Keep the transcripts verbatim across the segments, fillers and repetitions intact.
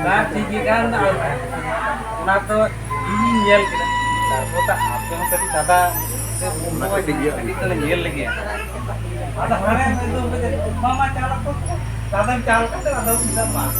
ᱵᱟᱝ, ᱴᱷᱤᱠ ᱜᱮ ᱠᱟᱱ, ᱚᱱᱟ ᱛᱚ ᱤᱧᱤᱧ ᱧᱮᱞ ᱠᱮᱫᱟ᱾ ᱛᱟᱨᱯᱚᱨ ᱛᱚ ᱟᱯᱮ ᱦᱚᱸ ᱠᱟᱹᱴᱤᱡ ᱥᱟᱫᱟ ᱥᱮ ᱯᱩᱸᱰ ᱠᱟᱹᱴᱤᱡ ᱧᱮᱞ ᱞᱟᱹᱜᱤᱫ᱾ ᱟᱫᱚ ᱦᱟᱱᱮ ᱢᱮᱱᱫᱚ ᱢᱟᱢᱟ ᱪᱟᱞᱟᱜ ᱠᱚ, ᱥᱟᱫᱟ ᱪᱟᱞ ᱠᱟᱛᱮ ᱟᱫᱚ ᱩᱱᱤ ᱫᱚ ᱵᱟᱝ᱾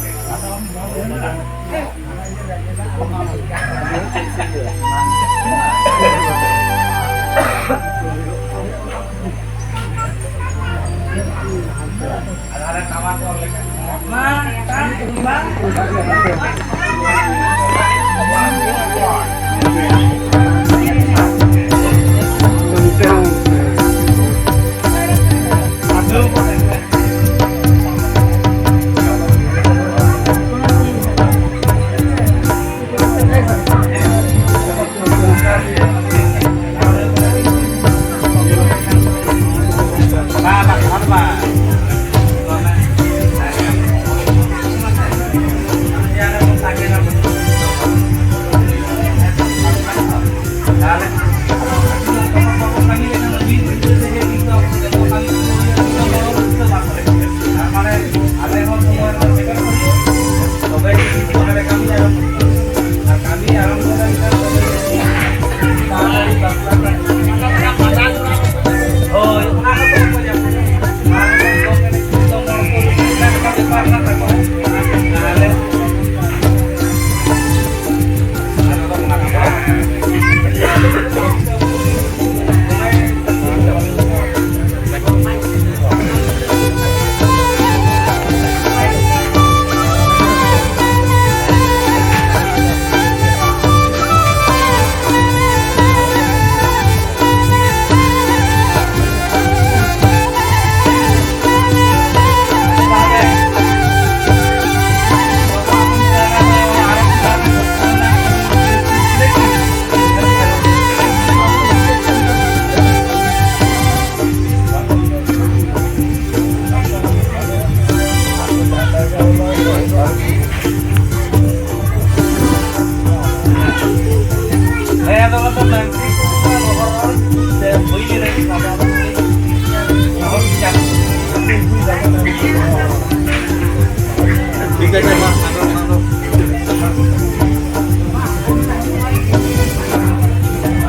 ᱴᱷᱤᱠ ᱟᱪᱷᱮ, ᱢᱟ, ᱟᱫᱚ ᱚᱱᱟ ᱫᱚ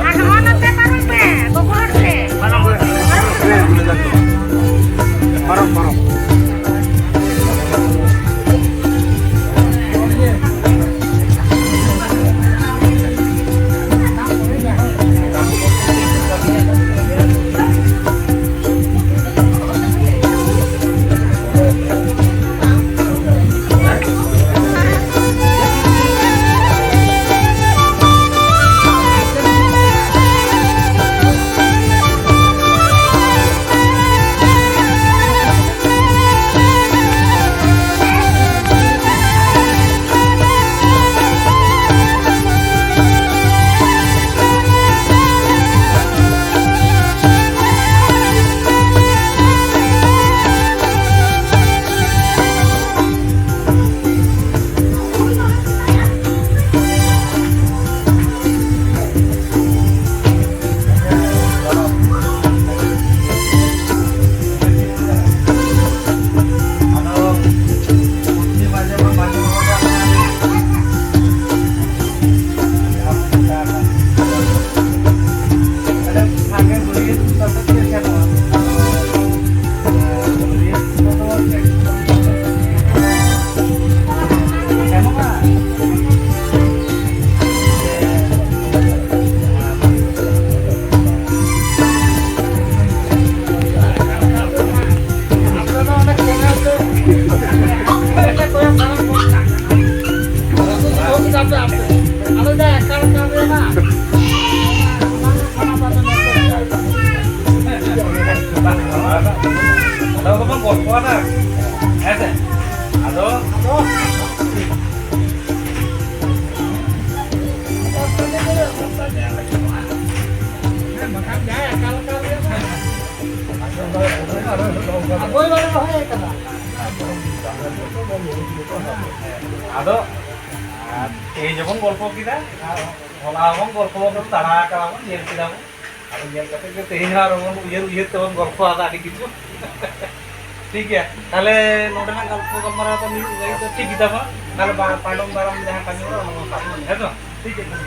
ᱟᱨ ᱱᱚᱜᱼᱚ ᱱᱚᱛᱮ ᱯᱟᱨᱚᱢ ᱯᱮ, ᱜᱚᱜᱚ ᱦᱚᱲ ᱯᱮ᱾ ᱯᱟᱨᱚᱢ, ᱯᱟᱨᱚᱢ᱾ ᱟᱫᱚ ᱵᱟᱵᱚᱱ ᱜᱚᱞᱯᱚ ᱟᱫᱟ᱾ ᱦᱮᱸ ᱥᱮ? ᱟᱫᱚ ᱟᱫᱚ ᱛᱮᱦᱮᱧ ᱡᱮᱵᱚᱱ ᱜᱚᱞᱯᱚ ᱠᱮᱫᱟ, ᱦᱚᱞᱟ ᱦᱚᱸᱵᱚᱱ ᱜᱚᱞᱯᱷᱚ ᱵᱚᱱ ᱫᱟᱬᱟ ᱟᱠᱟᱫᱟ ᱵᱚᱱ, ᱧᱮᱞ ᱠᱮᱫᱟ ᱵᱚᱱ᱾ ᱟᱫᱚ ᱧᱮᱞ ᱠᱟᱛᱮ ᱜᱮ ᱛᱮᱦᱮᱧ ᱦᱚᱸ ᱟᱨᱚ ᱵᱚᱱ ᱩᱭᱦᱟᱹᱨ ᱩᱭᱦᱟᱹᱨ ᱛᱮᱵᱚᱱ ᱜᱚᱞᱯᱷᱚ ᱟᱫᱟ ᱟᱹᱰᱤ ᱠᱤᱪᱷᱩ᱾ ᱴᱷᱤᱠ ᱜᱮᱭᱟ, ᱛᱟᱦᱞᱮ ᱱᱚᱰᱮᱱᱟᱜ ᱜᱚᱞᱯᱷᱚ ᱜᱟᱞᱢᱟᱨᱟᱣ ᱫᱚ ᱱᱤᱭᱟᱹ ᱜᱷᱟᱹᱲᱤᱡ ᱫᱚ ᱴᱷᱤᱠ ᱜᱮᱛᱟ ᱵᱚᱱᱟ᱾ ᱛᱟᱦᱞᱮ ᱵᱟ-, ᱛᱟᱭᱱᱚᱢ ᱫᱟᱨᱟᱢ ᱡᱟᱦᱟᱸ ᱠᱟᱹᱢᱤ ᱦᱚᱨᱟ ᱚᱱᱟ ᱵᱚᱱ ᱥᱟᱵ ᱢᱟ, ᱦᱮᱸ ᱛᱚ? ᱴᱷᱤᱠ ᱜᱮᱭᱟ᱾